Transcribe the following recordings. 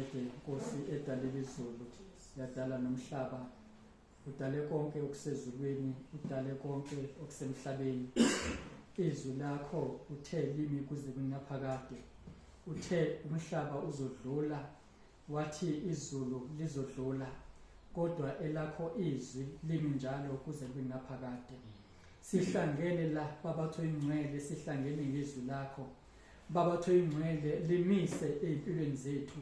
Simakede Nkosi edalile izulu yadala nomhlaba udale konke okusezulwini udale konke okusemhlabeni izwi lakho uthe limi kuze kunaphakade uthe umhlaba uzodlula wathi izulu lizodlula kodwa elakho izwi limi njalo kuze kunaphakade sihlangene la babatho ingcwele sihlangene ngezwi lakho Baba Thoyingcwele limise ezimpilweni zethu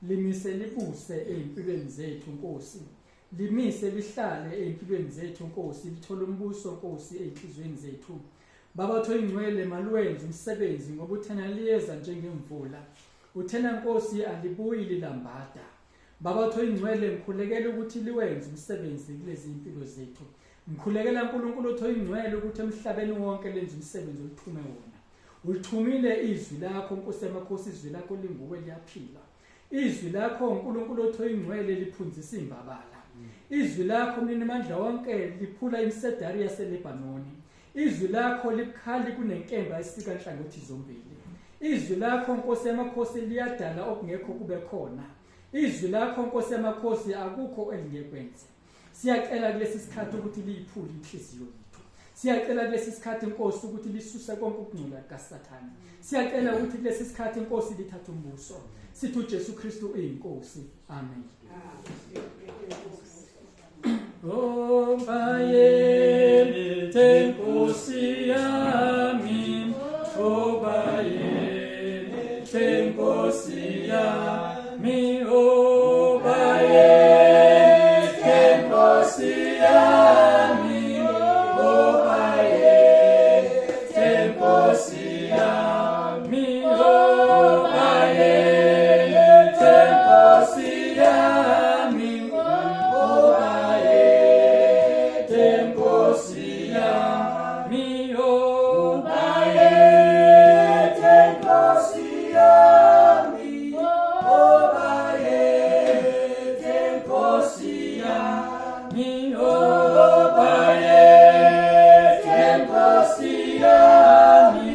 limise libuse ezimpilweni zethu Nkosi limise lihlale ezimpilweni zethu Nkosi lithole umbuso Nkosi ezinhlizweni zethu Baba Thoyingcwele malwenze umsebenzi ngoba uthena liyeza njengemvula uthena Nkosi alibuyi lilambada Baba Thoyingcwele ngikhulekela ukuthi liwenze umsebenzi kulezi impilo zethu ngikhulekela uNkulunkulu oThoyingcwele ukuthi emhlabeni wonke lenze umsebenzi olithume wona Ulithumile izwi lakho Nkosi yamakhosi izwi lakho linguwe liyaphila. Izwi lakho uNkulunkulu othoyingcwele liphunzisa imbabala. Izwi lakho mninimandla wonke liphula imisedari yaseLebanoni. Izwi lakho libukhali kunenkemba esika nhlangothi zombili. Izwi lakho Nkosi yamakhosi liyadala okungekho kube khona. Izwi lakho Nkosi yamakhosi akukho elingekwenze. Siyacela kulesi sikhathi ukuthi liyiphule inhliziyo yethu. Siyacela kulesi sikhathi Nkosi ukuthi lisuse konke ukungcola kukaSathane. Siyacela ukuthi kulesi sikhathi Nkosi lithathe umbuso. Sithi uJesu Kristu uyinkosi. Amen. Oh, bayethe Nkosi yami, oh bayethe Nkosi yami, oh bayethe Nkosi yami, oh bayethe Nkosi yami, oh bayethe Nkosi yami, oh bayethe Nkosi yami, oh bayethe Nkosi yami, oh bayethe Nkosi yami, oh bayethe Nkosi yami,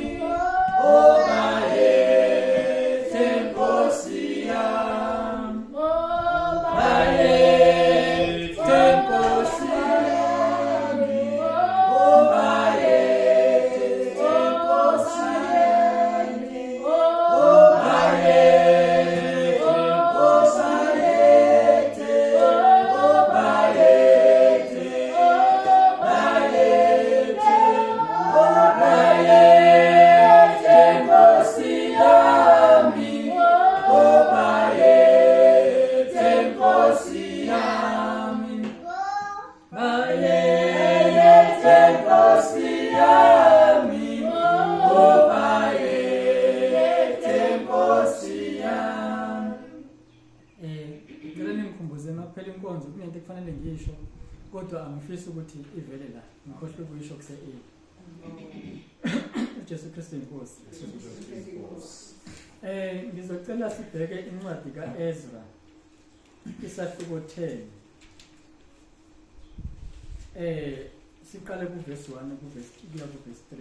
oh bayethe Nkosi yami, bayethe Nkosi yami, oh bayethe Nkosi yami, oh bayethe Nkosi bayethe, oh bayethe, bayethe, oh bayethe Nkosi yami, oh bayethe Nkosi yami, bayethe Nkosi yami, oh bayethe Nkosi yami. Ngicela ningikhumbuze makuphela inkonzo kunento ekufanele ngiyisho kodwa angifisi ukuthi ivele la ngikhohlwe ukuyisho kuse-A. uJesu Kristu inkosi. Ngizocela sibheke incwadi kaEzra isahluko 10. Siqale kuverse 1 kuverse kuya kuverse 3.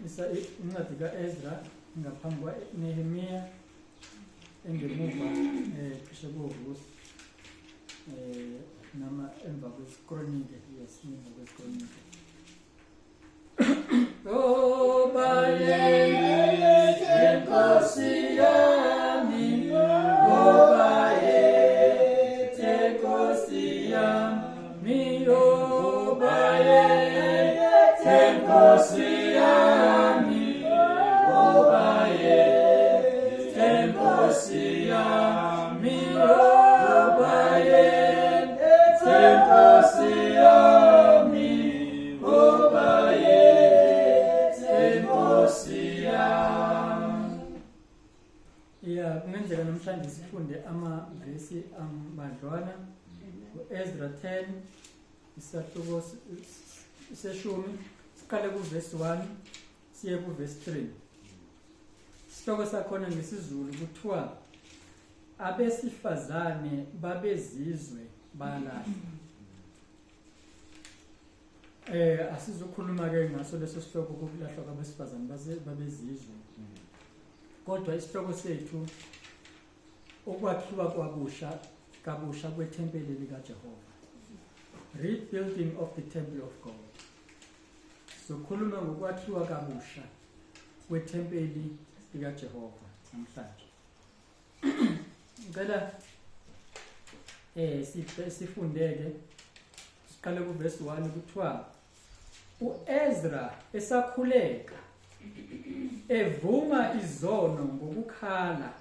Isa incwadi kaEzra ngaphambi kwaNehemiya engemuva cishe koRuth noma emva kwesiKronike, yes, emva kwesiKronike. Oh, bayethe Nkosi yami, oh, bayethe Nkosi yami, oh, bayethe Nkosi yami, oh, bayethe Nkosi yami, oh, bayethe Nkosi yami, oh, bayethe Nkosi yami. Ya, kungenzeka namhlanje sifunde amavesi ambadlwana u-Ezra 10 isahluko seshumi siqale kuvesi 1 siye kuvesi 3. Isihloko sakhona ngesiZulu kuthiwa abesifazane babezizwe bayalahlwa. Asizukhuluma ke ngaso leso sihloko kokulahlwa kwabesifazane babezizwe. Kodwa isihloko sethu ukwakhiwa kwabusha kabusha kwethempeli likaJehova. Rebuilding of the temple of God. Sokhuluma ngokwakhiwa kabusha kwethempeli likaJehova namhlanje. Ngicela sifundeke siqale kuverse 1 kuthiwa uEzra esakhuleka evuma izono ngokukhala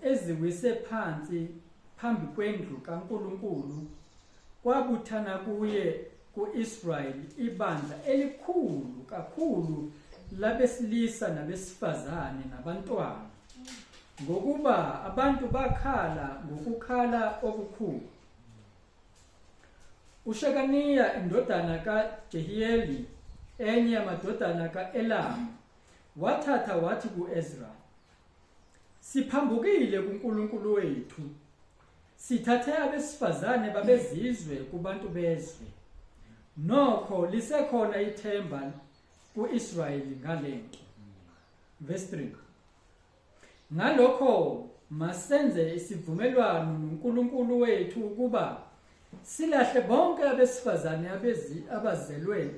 eziwise phansi phambi kwendlu kaNkuluNkulu kwabuthana kuye kuIsrayeli ibandla elikhulu kakhulu labesilisa nabesifazane nabantwana ngokuba abantu bakhala ngokukhala okukhulu. UShekaniya indodana kaJehiyeli enye yamadodana kaElamu wathatha wathi kuEzra, siphambukile kuNkulunkulu wethu, sithathe abesifazane babezizwe kubantu bezwe, nokho lisekhona ithemba kuIsrayeli ngalento. Verse 3. Ngalokho masenze isivumelwano noNkulunkulu wethu ukuba silahle bonke abesifazane abazelwe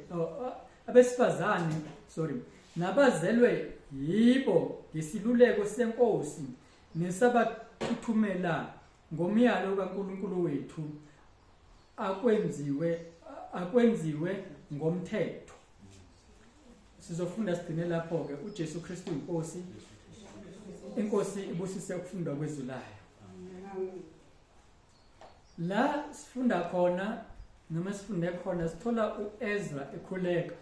abesifazane sorry nabazelwe yibo ngesiluleko senkosi nesabathuthumela ngomyalo kaNkulunkulu wethu akwenziwe ngomthetho. Sizofunda sigcine lapho ke. uJesu Kristu inkosi. Inkosi ibusise ukufunda kwezwi layo. La sifunda khona noma sifunde khona sithola uEzra ekhuleka.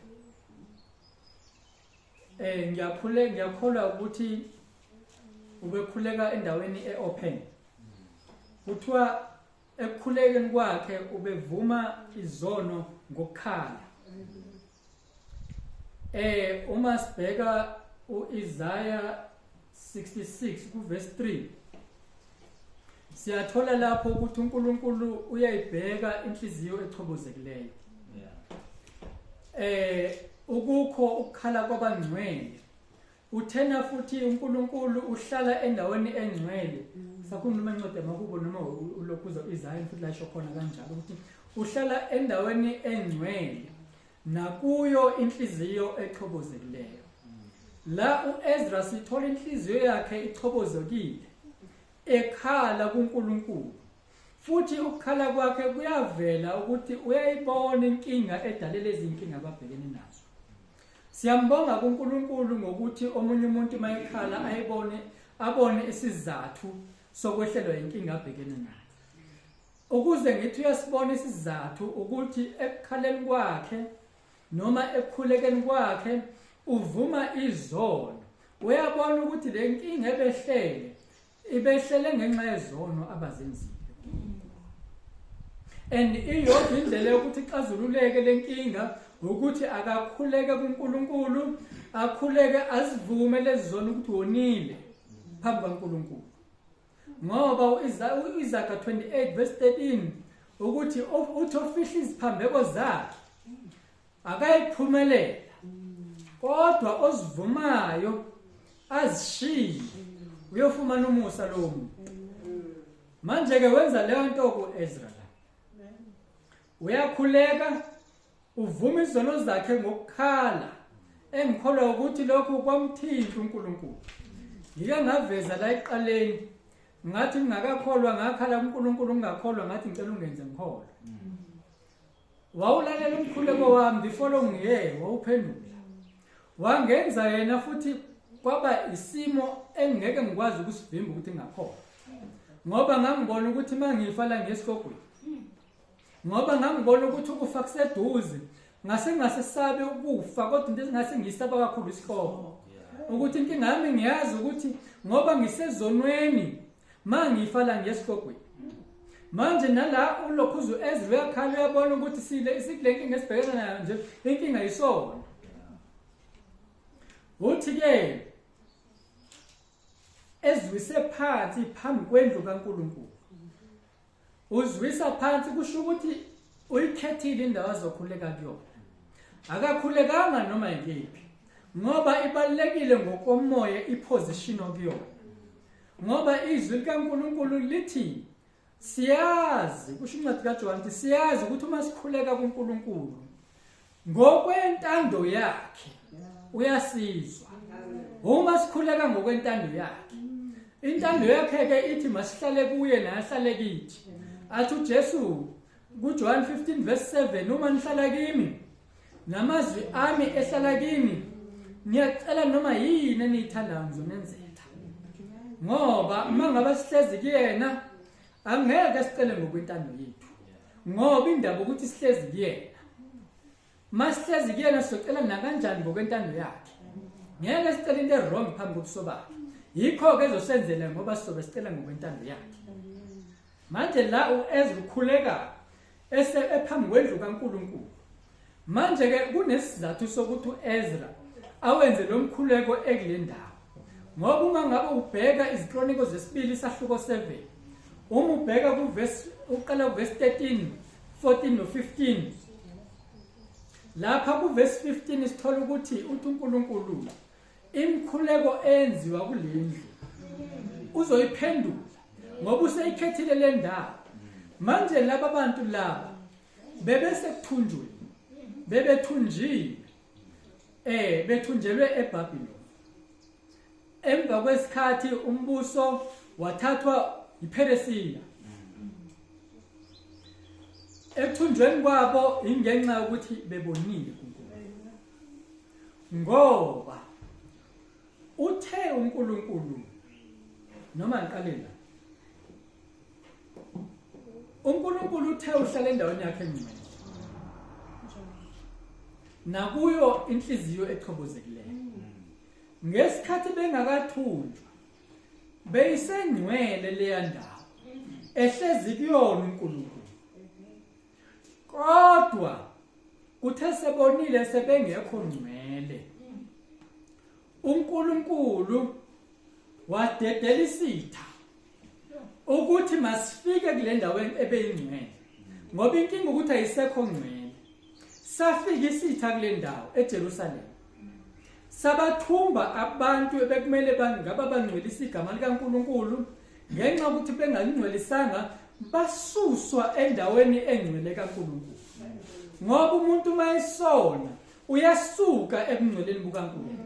Ngiyakhuleka, ngiyakholwa ukuthi ubekhuleka endaweni eopen. Kuthiwa ekukhulekeni kwakhe ubevuma izono ngokukhala. Uma sibheka uIsaiah 66 kuverse 3 siyathola lapho ukuthi uNkulunkulu uyayibheka inhliziyo echobozekileyo. Ukukho ukukhala kwabangcwele. Uthena futhi uNkulunkulu uhlala endaweni engcwele. Sakhuluma incwadi yamaHubo noma ulokhuza uIsaiah futhi lasho khona kanjalo ukuthi uhlala endaweni engcwele nakuyo inhliziyo echobozekileyo. La uEzra sithola inhliziyo yakhe ichobozekile ekhala kuNkulunkulu. Futhi ukukhala kwakhe kuyavela ukuthi uyayibona inkinga edalele izinkinga ababhekene nazo. Siyambonga kuNkulunkulu ngokuthi omunye umuntu mayekhala ayibone abone isizathu sokwehlelwa inkinga abhekene nayo. Ukuze ngithi uyasibona isizathu ukuthi ekukhaleni kwakhe noma ekukhulekeni kwakhe uvuma izono. Uyabona ukuthi le nkinga ebehlele ibehlele ngenxa yezono abazenzile. And iyodwa indlela yokuthi ixazululeke lenkinga ukuthi akakhuleke kuNkulunkulu, akhuleke azivume lezi zono ukuthi wonile phambi kaNkulunkulu. Ngoba uIsaka 28 verse 13 ukuthi uthi ofihla iziphambeko zakhe akayiphumelela, kodwa ozivumayo azishiye uyofumana umusa lowo muntu. Manje ke wenza leyo nto kuEzra la, uyakhuleka uvuma izono zakhe ngokukhala, engikholwa ukuthi lokhu kwamthinta uNkulunkulu. Ngike ngaveza la ekuqaleni ngathi ngingakakholwa ngakhala kuNkulunkulu, ngingakholwa ngathi ngicela ungenze ngikholwe. Wawulalela umkhuleko wami the following year wawuphendula, wangenza yena futhi kwaba isimo engeke ngikwazi ukusivimba ukuthi ngingakholwa, ngoba ngangibona ukuthi mangifa la ngesigogweni, ngoba ngangibona ukuthi ukufa kuseduze, ngase ngasesabe ukufa, kodwa into engase ngiyisaba kakhulu isihloko, ukuthi inkinga yami ngiyazi ukuthi ngoba ngisezonweni mangifa la ngesigogweni. Manje nala ulokhuzu Ezra uyakhala, uyabona ukuthi sile isikule nkinga esibhekene nayo nje, inkinga yisona. Uthi ke ezwise phansi phambi kwendlu kaNkulunkulu. Uzwisa phansi kusho ukuthi Uyikhethile indawo azokhuleka kuyona. Akakhulekanga noma yikephi ngoba ibalulekile ngokomoya iposition okuyona. Ngoba izwi likaNkuluNkulu lithi siyazi, kusho incwadi kaJohane ukuthi siyazi ukuthi uma sikhuleka kuNkulunkulu ngokwentando yakhe uyasizwa. Uma sikhuleka ngokwentando yakhe, intando yakhe ke ithi masihlale kuye naye ahlale kithi. Athi uJesu kuJohn 15 verse 7, uma nihlala kimi namazwi ami ehlala kini, niyacela noma yini eniyithandayo ngizonenzela. Ngoba uma ngabe sihlezi kuyena angeke sicele ngokwentando yethu, ngoba indaba ukuthi sihlezi kuyena, masihlezi kuyena sizocela nakanjani ngokwentando yakhe. Ngeke sicele into e-wrong phambi kobuso bakhe. Yikho-ke ezosenzela ngoba sizobe sicela ngokwentando yakhe. Manje la u-Ezra ukhuleka ese ephambi kwendlu kaNkulunkulu. Manje ke kunesizathu sokuthi u-Ezra awenze lo mkhuleko ekule ndawo. Ngoba uma ngabe ubheka iziKroniko zesibili isahluko 7, uma ubheka kuverse uqala kuverse 13, 14 no-15, lapha kuverse 15 sithola ukuthi uthi uNkulunkulu imikhuleko eyenziwa kulendlu uzoyiphendula ngoba useyikhethile le ndawo. Manje laba bantu laba bebesekuthunjweni, bebethunjiwe, bethunjelwe eBabylon. Emva kwesikhathi umbuso wathathwa yiPheresiya. Ekuthunjweni kwabo ingenxa yokuthi bebonile kuNkulunkulu. Ngoba uthe uNkulunkulu, noma ngiqale la, uNkulunkulu uthe uhlala endaweni yakhe engcwele nakuyo inhliziyo echobozekileyo. Ngesikhathi bengakathunjwa beyisengcwele leya ndawo ehlezi kuyona uNkulunkulu, kodwa kuthe sebonile sebengekho ngcwele, uNkulunkulu wadedela isitha ukuthi masifike kule ndawo ebeyingcwele, ngoba inkinga ukuthi ayisekho ngcwele. Safika isitha kule ndawo eJerusalem, sabathumba abantu ebekumele bangaba bangcwelisa igama likaNkulunkulu. Ngenxa yokuthi bengalingcwelisanga, basuswa endaweni engcwele kaNkulunkulu. Ngoba umuntu uma esona uyasuka ebungcweleni bukaNkulunkulu.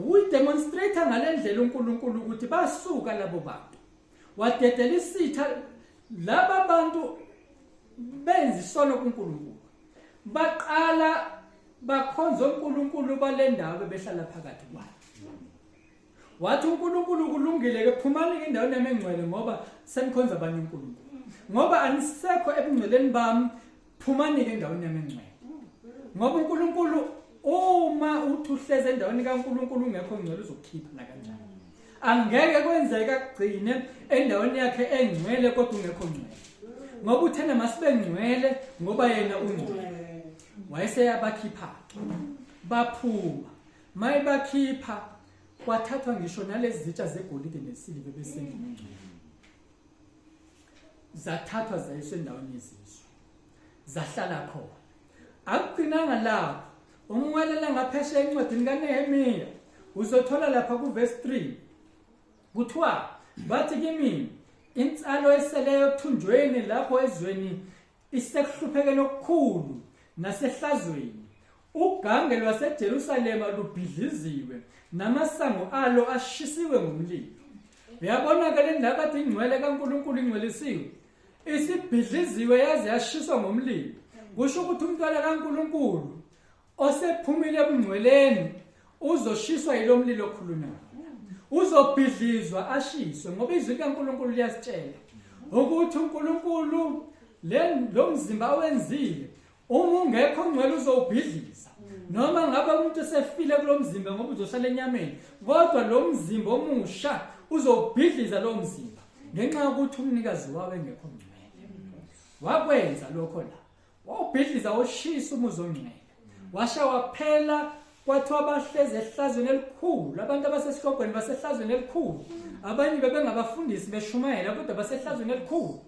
Uyidemonstrate ngalendlela uNkulunkulu ukuthi basuka labo bantu, wadedela isitha. Laba bantu benza isono kuNkulunkulu, baqala bakhonza uNkulunkulu balendawo bebehlala phakathi kwayo. Wathi uNkulunkulu kulungile ke, phumani ke endaweni yami engcwele ngoba senikhonza abanye uNkulunkulu, ngoba anisekho ebungcweleni bami, phumani ke endaweni yami engcwele. Ngoba uNkulunkulu uma uthi uhleze endaweni kaNkulunkulu ungekho ngcwele uzokukhipha nakanjani. Angeke kwenzeka kugcine endaweni yakhe engcwele kodwa ungekho ngcwele, ngoba uthena masibe ngcwele ngoba yena ungcwele. Wayeseyabakhipha baphuma. Mayibakhipha kwathathwa ngisho nalezi zitsha zegolide nesiliva ebesendlini engcwele, zathathwa zayiswa endaweni yezizwe, zahlala khona. Akugcinanga lapho, umwelela ngaphesheya encwadini kaNehemiya uzothola lapha kuverse 3 kuthiwa bathi kimi insalo eseleyo ekuthunjweni lapho ezweni isekuhluphekeni okukhulu nasehlazweni. Ugange lwaseJerusalema lubhidliziwe namasango alo ashisiwe ngomlilo. Uyabona-ke le ndawo kade ingcwele kaNkulunkulu ingcwelisiwe, isibhidliziwe yaze yashiswa ngomlilo. Kusho ukuthi umntwana kaNkulunkulu osephumile ebungcweleni uzoshiswa yilo mlilo okhulunywayo, uzobhidlizwa ashiswe, ngoba izwi likaNkulunkulu liyasitshela ukuthi uNkulunkulu lo mzimba awenzile uma ungekho ongcwele uzowubhidliza. Noma ngabe umuntu esefile kulo mzimba ngoba uzosala enyameni, kodwa lo mzimba omusha uzowubhidliza lo mzimba ngenxa yokuthi umnikazi wawo engekho ngcwele. Wakwenza lokho la, wawubhidliza woshisa umuzi ongcwele, washa waphela. Kwathiwa bahlezi ehlazweni elikhulu, abantu abasesihlogweni basehlazweni elikhulu. Abanye bebengabafundisi beshumayela, kodwa basehlazweni elikhulu.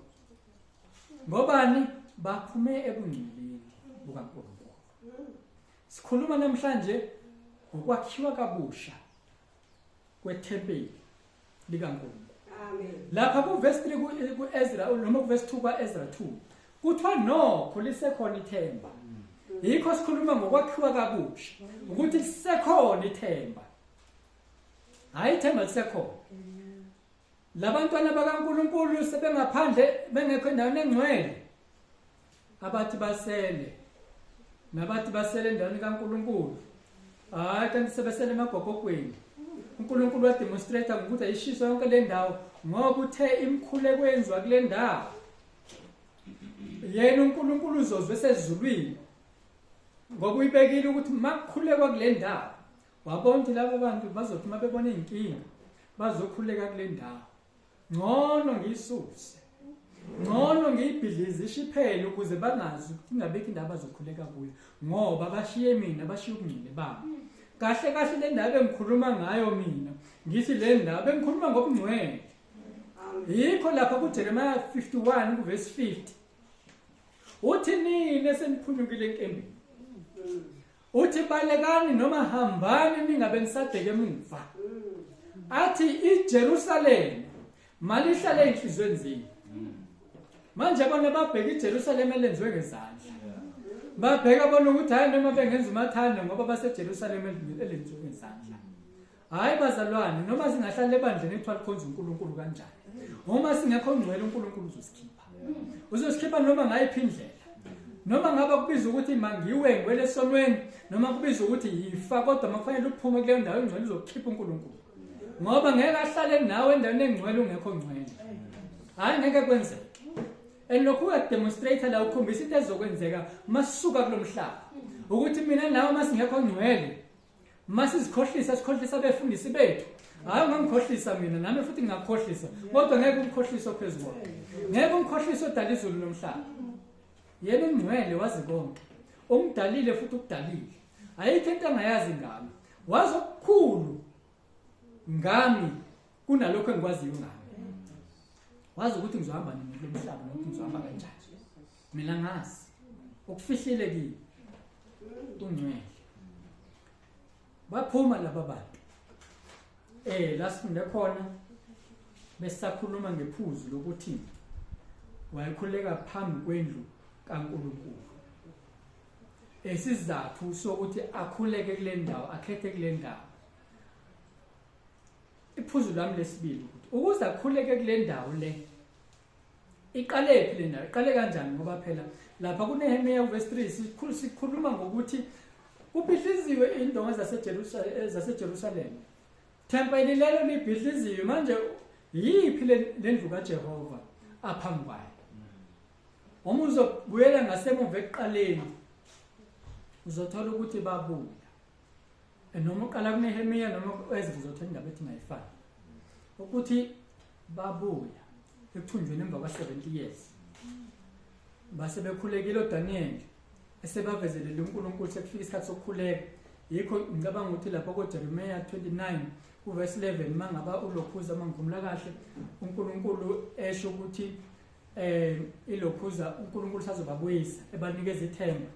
Ngobani? Baphume ebungcweleni bukaNkulunkulu. Sikhuluma namhlanje ngokwakhiwa kabusha kwethempeli likaNkulunkulu. Amen. Lapha kuverse 3 kuEzra noma kuverse 2 kwaEzra 2 kuthiwa nokho lisekhona ithemba. Yikho sikhuluma ngokwakhiwa kabusha ukuthi lisekhona ithemba. Hayi, ithemba lisekhona. Labantwana bakaNkulunkulu sebengaphandle bengekho endaweni engcwele, abathi basele nabathi basele endaweni kaNkulunkulu, hayi, kanti sebesele emagogogweni. uNkulunkulu wademonstrate ngokuthi ayishiswe yonke le ndawo, ngoba uthe imikhuleko eyenziwa kule ndawo yena uNkulunkulu uzozwe esezulwini, ngoba uyibekile ukuthi makukhulekwa kule ndawo. Wabona ukuthi laba bantu bazothi uma bebona iy'nkinga bazokhuleka kule ndawo, ngcono ngiyisuse, ngcono ngiyibhidlize ishiphele, ukuze bangazi ukuthi ingabikho indawo abazokhuleka kuyo, ngoba bashiye mina, bashiye ubungcwele bami. Kahle kahle le ndawo bengikhuluma ngayo mina, ngithi le ndawo bengikhuluma ngobungcwele. Yikho lapha kuJeremiah 51 kuverse 50 uthi, nini eseniphunyukile enkembeni, uthi balekani noma hambani, ningabe nisabheke emuva. Athi iJerusalem malihlale enhlizweni zenu. Manje bona babheka iJerusalem elenziwe ngezandla, babheka bona ukuthi hayi, noma bengenza umathanda, ngoba baseJerusalem elenziwe ngezandla. Hayi bazalwane, noma singahlala ebandleni ekuthiwa likhonza uNkulunkulu kanjani, uma singekho ngcwele, uNkulunkulu uzosikhipha, uzosikhipha noma ngayiphi indlela, noma ngabe kubiza ukuthi mangiwe ngiwele esonweni, noma kubiza ukuthi yifa, kodwa makufanele uphume kuleyo ndawo engcwele, uzokhipha uNkulunkulu, ngoba ngeke ahlale nawe endaweni engcwele ungekho ngcwele. Hayi, ngeke kwenzeke. And lokhu uyademonstrate la, ukhombisa into ezokwenzeka masisuka kulomhlaba, ukuthi mina nawe masingekho ngcwele, masizikhohlisa, sikhohlisa abefundisi bethu. Hayi, ungangikhohlisa mina, nami futhi ngingakhohlisa, kodwa ngeke umkhohlise ophezu kwakhe, ngeke umkhohlise odala izulu nomhlaba. Yena ungcwele, wazi konke, umdalile futhi ukudalile, ayikho into angayazi ngami. Wazi okukhulu ngami kunalokho engikwaziyo ngami. Wazi ukuthi ngizohamba nini kulo mhlaba nokuthi ngizohamba kanjani. Mina ngazi okufihlile kimi. Ungcwele. Baphuma laba bantu la sifunde khona, besakhuluma ngephuzu lokuthi wayekhuleka phambi kwendlu kaNkulunkulu. Esizathu sokuthi akhuleke kule ndawo, akhethe kule ndawo, iphuzu lami lesibili ukuthi ukuze akhuleke kule ndawo le, iqale phi le ndawo, iqale kanjani? Ngoba phela lapha kuNehemiya verse 3 sikhuluma ngokuthi kubhidliziwe indonga zaseJerusalem, tempeli lelo libhidliziwe. Manje yiphi le ndlu kaJehova aphambi kwayo? Uma uzobuyela ngasemuva ekuqaleni, uzothola ukuthi babuya, noma uqala kuNehemiya noma Ezra, uzothola indaba ethi mayifani, ukuthi babuya ekuthunjweni emva kwa-70 years, base bekhulekile uDaniel esebavezelele uNkulunkulu, sekufika isikhathi sokukhuleka. Yikho ngicabanga ukuthi lapha koJeremiah 29 kuverse 11, mangaba ulokhuza, mangikhumula kahle, uNkulunkulu esho ukuthi ilokhuza uNkulunkulu sazobabuyisa, ebanikeza ithemba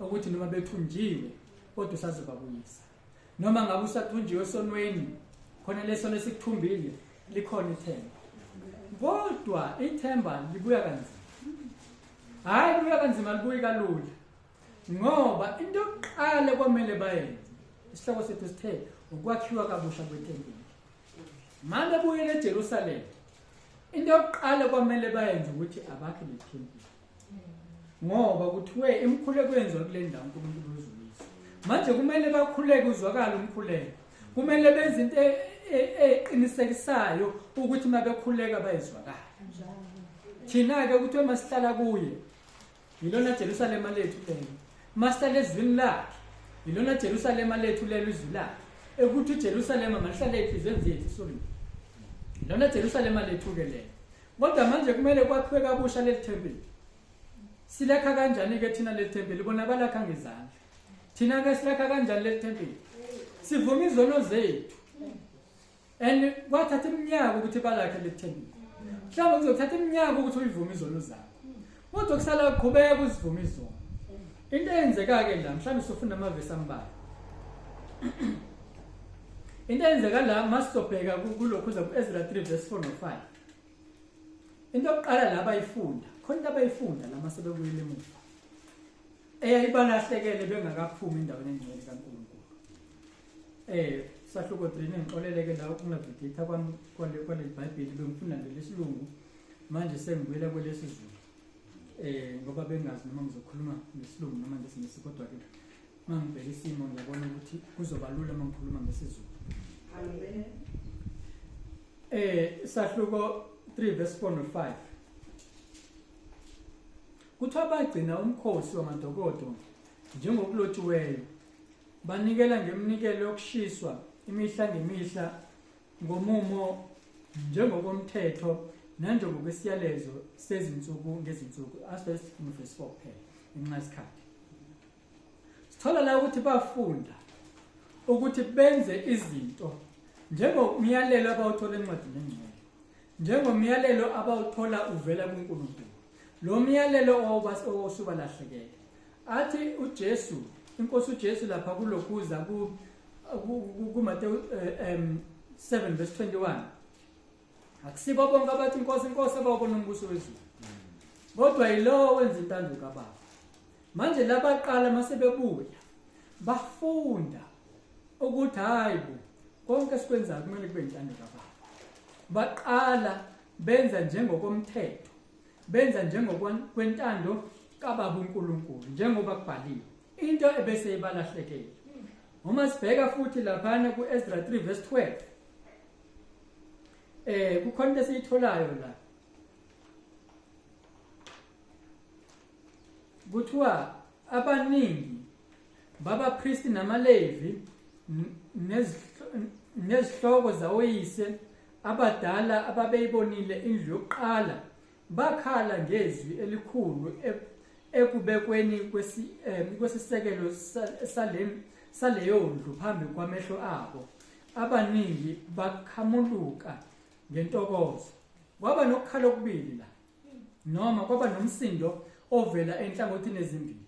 ukuthi noma bethunjiwe kodwa usazobabuyisa. Noma ngabe usathunjiwe esonweni, khona lesono esikuthumbile, likhona ithemba, kodwa ithemba libuya kanzima. Hayi, libuya kanzima, libuyi kalula, ngoba into yokuqala kwamele bayenze, isihloko sethu sithe ukwakhiwa kabusha kwetempeli. Manje buyele eJerusalem, into yokuqala kwamele bayenze ukuthi abakhe le tempeli, ngoba kuthiwe imikhuleko yenziwa kule ndawo, uNkulunkulu uzuyizwa. Manje kumele bakhuleke uzwakala umkhuleko, kumele benze into eqinisekisayo ukuthi mabekhuleka bayizwakala. Thina-ke ukuthi masihlala kuye, yilona Jerusalema lethu lelo. Masihlala ezwini lakhe, yilona Jerusalema lethu lelo, izwi lakhe, ekuthi uJerusalema malihlale enhliziyweni zethu. Sorry, lona Jerusalema lethu-ke lelo. Kodwa manje kumele kwakhiwe kabusha leli thempeli. Silakha kanjani-ke thina leli thempeli? Bona balakha ngezandla, thina-ke silakha kanjani leli thempeli? Sivuma izono zethu. And kwathatha iminyaka ukuthi balakhe leli thempeli. Mhlawumbe kuzothatha iminyaka ukuthi uyivume izono zakho. Kodwa kusala qhubeka uzivuma izono. Into eyenzeka-ke la, mhlawumbe sofunda amavesi ambalwa. Into eyenzeka la masizobheka kulokhuza ku-Ezra 3 verse 4 no-5. Into yokuqala la bayifunda, khona into abayifunda la masebebuyele emuva. Eyayibalahlekele bengakaphumi endaweni engcwele kaNkulunkulu. Sahluko 3 ningixolele ke la ukungaviditha kwami kwaleli Bhayibheli bengifunda ngelesiLungu manje sengibuyela kwelesiZulu. Ngoba bengazi noma ngizokhuluma ngesiLungu noma ngesiNgisi kodwa ke mangibheka isimo ngiyabona ukuthi kuzoba lula uma ngikhuluma ngesiZulu. Amen. Sahluko 3 verse 4 no 5. Kuthiwa bagcina umkhosi wamadokodo njengokulotshiweyo, banikela ngeminikelo yokushiswa imihla ngemihla ngomumo njengokomthetho nanjengokwesiyalezo sezinsuku ngezinsuku. Asivele sifunde verse 4 kuphela ngenxa yesikhathi. Sithola la ukuthi bafunda ukuthi benze izinto njengomyalelo abawuthola encwadini engcwele, njengomyalelo abawuthola uvela kuNkulunkulu. Lo myalelo owawusubalahlekele. Athi uJesu, inkosi uJesu lapha kulokhuza kuMateyu 7 verse 21. Akusibo bonke abathi inkosi inkosi abawubona umbuso wezulu. Kodwa yilowo wenza intando kaBaba. Manje labaqala masebebuya bafunda ukuthi hayi bo konke esikwenzayo kumele kube intando kaBaba. Baqala benza njengokomthetho, benza njengokwentando kaBaba uNkulunkulu njengoba kubhaliwe. Into ebese ibalahlekele. Uma sibheka futhi laphana ku-Ezra 3 verse 12 kukhona into esiyitholayo la. Kuthiwa abaningi babapristi namaLevi nezihloko zawoyise abadala ababeyibonile indlu yokuqala bakhala ngezwi elikhulu ekubekweni kwesisekelo saleyo ndlu phambi kwamehlo abo. Abaningi bakhamuluka ngentokozo. Kwaba nokukhala okubili la, noma kwaba nomsindo ovela enhlangothini ezimbili.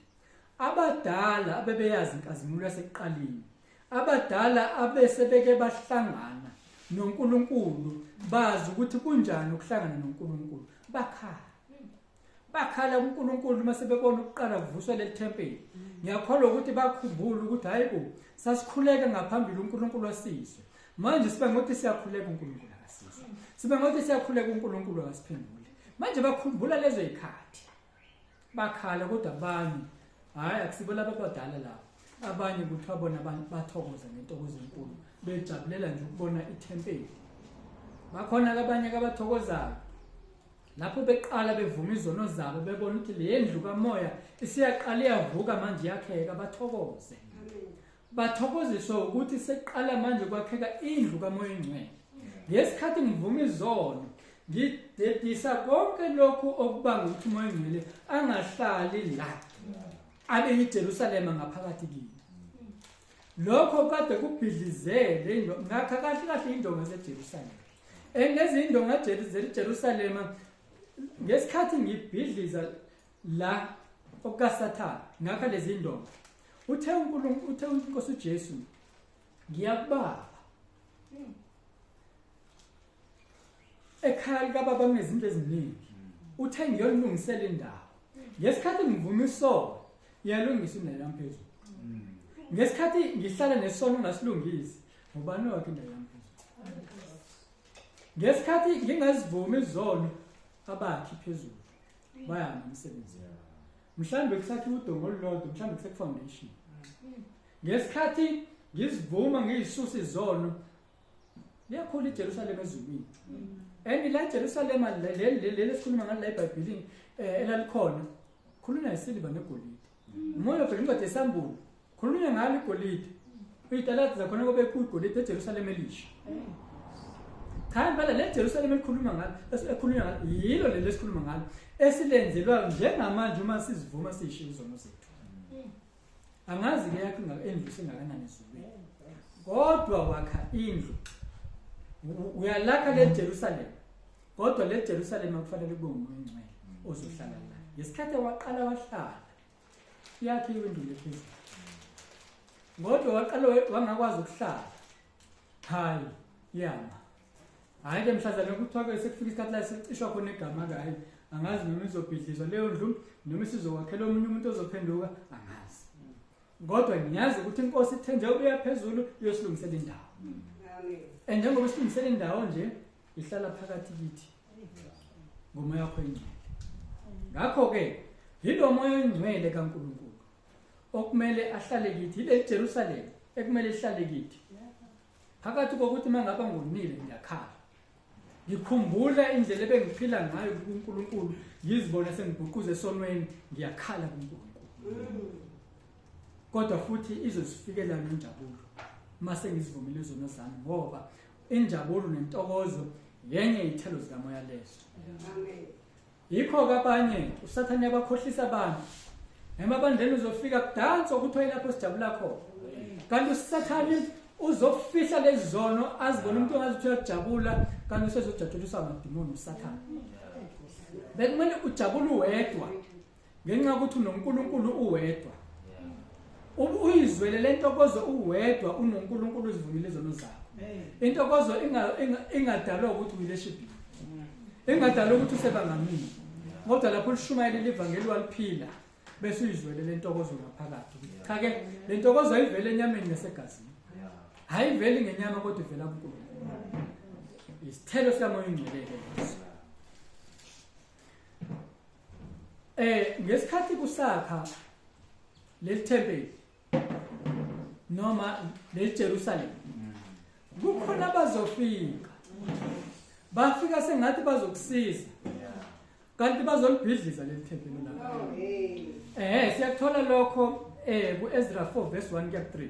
Abadala abebeyazi inkazimulo yasekuqaleni, abadala abesebeke bahlangana noNkulunkulu, bazi ukuthi kunjani ukuhlangana noNkulunkulu, bakhala. Bakhala kuNkulunkulu uma sebebona ukuqala kuvuswa leli thempeli. Ngiyakholwa ukuthi bakhumbula ukuthi hayi bo, sasikhuleka ngaphambili uNkulunkulu wasizwe. Manje sibe ngokuthi siyakhuleka uNkulunkulu akasizwe. Sibe ngokuthi siyakhuleka uNkulunkulu akasiphendule. Manje bakhumbula lezo zikhathi. Bakhala kodwa abanye hayi akusibo laba abadala laba. Abanye kuthiwa bona bathokoza ngentokozo enkulu, bejabulela nje ukubona ithempeli. Bakhona abanye abathokozayo lapho beqala bevuma izono zabo, bebona ukuthi le ndlu kamoya isiyaqala iyavuka manje yakheka, bathokoze. Bathokoziswa ukuthi seqala manje kwakheka indlu kamoya engcwele. Ngesikhathi ngivuma izono, ngidedisa konke lokhu okubanga ukuthi umoya engcwele angahlali la, abe yiJerusalema ngaphakathi kimi. Lokho kade kubhidlizele ngakha kahle kahle indonga zeJerusalema. Lezi indonga zeJerusalema ngesikhathi ngibhidliza la okukaSathane ngakha lezi indonga. Uthe uNkulunkulu, uthe inkosi uJesu, ngiyakubaba. Ekhaya likababa kunezinto eziningi. Uthe ngiyolungisela indawo. Ngesikhathi ngivuma isono, iyalungisa indawo yami phezulu. Ngesikhathi ngihlala nesono ungasilungisi, ngubani wakhe indawo yami phezulu? Ngesikhathi ngingazivumi izono, abakhi phezulu bayama umsebenzi. Mhlambe kusakhiwa udonga olulodwa, mhlambe kuse foundation. Ngesikhathi ngizivuma ngiyisusa izono, liyakhula iJerusalema ezulwini. And la Jerusalema leli esikhuluma ngalo la eBhayibhelini elalikhona, khulunywa ngesiliva negolide. Umoya obheka incwadi yesambulo, khulunywa ngalo igolide. Iyitaladi zakhona kobe kuyigolide eJerusalema elisha. Cha impela le Jerusalema elikhuluma ngalo, ekhulunywa ngalo, yilo leli esikhuluma ngalo, esilenzelwa njengamanje uma sizivuma siyishiya izono zethu. Angazi ke yakho indlu singakanani ezulwini. Kodwa wakha indlu. Uyalakha le Jerusalem. Kodwa le Jerusalem akufanele kube umoya ongcwele ozohlala la. Ngesikhathi waqala wahlala yakhiwe indlu lephezulu. Kodwa waqala wangakwazi ukuhlala. Hayi, yama. Hayi ke mhlazane kuthiwa ke sekufika isikhathi la sicishwa khona igama ke hayi angazi noma izobhidlizwa leyo ndlu noma isizokwakhela omunye umuntu ozophenduka angazi. Kodwa ngiyazi ukuthi inkosi ithe njengoba iya phezulu iyosilungisela indawo. Amen. And njengoba isilungisela indawo nje ihlala phakathi kithi ngomoya wakho oyingcwele. Ngakho-ke yilo moya oyingcwele kaNkulunkulu okumele ahlale kithi, yileli Jerusalem ekumele ihlale kithi. Phakathi kokuthi uma ngaba ngonile ngiyakhala, ngikhumbula indlela ebengiphila ngayo kuNkulunkulu, ngizibone sengibhuquza esonweni, ngiyakhala kuNkulunkulu. Kodwa futhi izosifikela nenjabulo uma sengizivumile izono zami, ngoba injabulo nentokozo yenye iy'thelo zikamoya lezo. Amen. Yikho-ke abanye uSathane uyabakhohlisa abantu. Emabandleni uzofika kudansa okuthiwa yilapho sijabula khona. Kanti uSathane uzofihla lezi zono azibone umuntu ongathi uyajabula kanti usezojatshuliswa amadimoni uSathane. Bekumele ujabule uwedwa ngenxa yokuthi unoNkulunkulu uwedwa. Uyizwele lentokozo uwedwa unoNkulunkulu uzivumile izono zakho. Intokozo ingadalwa ukuthi uyileshibhini. Ingadalwa ukuthi usebangamini. Kodwa lapho ulishumayela ivangeli waliphila bese uyizwele lentokozo ngaphakathi. Cha ke lentokozo ayivele enyameni nasegazini. Ayiveli ngenyama kodwa ivela kuNkulunkulu. Isithelo sikaMoya oNgcwele leso. Ngesikhathi kusakha leli thempeli noma leli Jerusalem kukhona abazofika bafika sengathi bazokusiza kanti bazolibhidliza leli thempeli lapho. Siyakuthola lokho ku-Ezra 4 verse 1 kuya 3.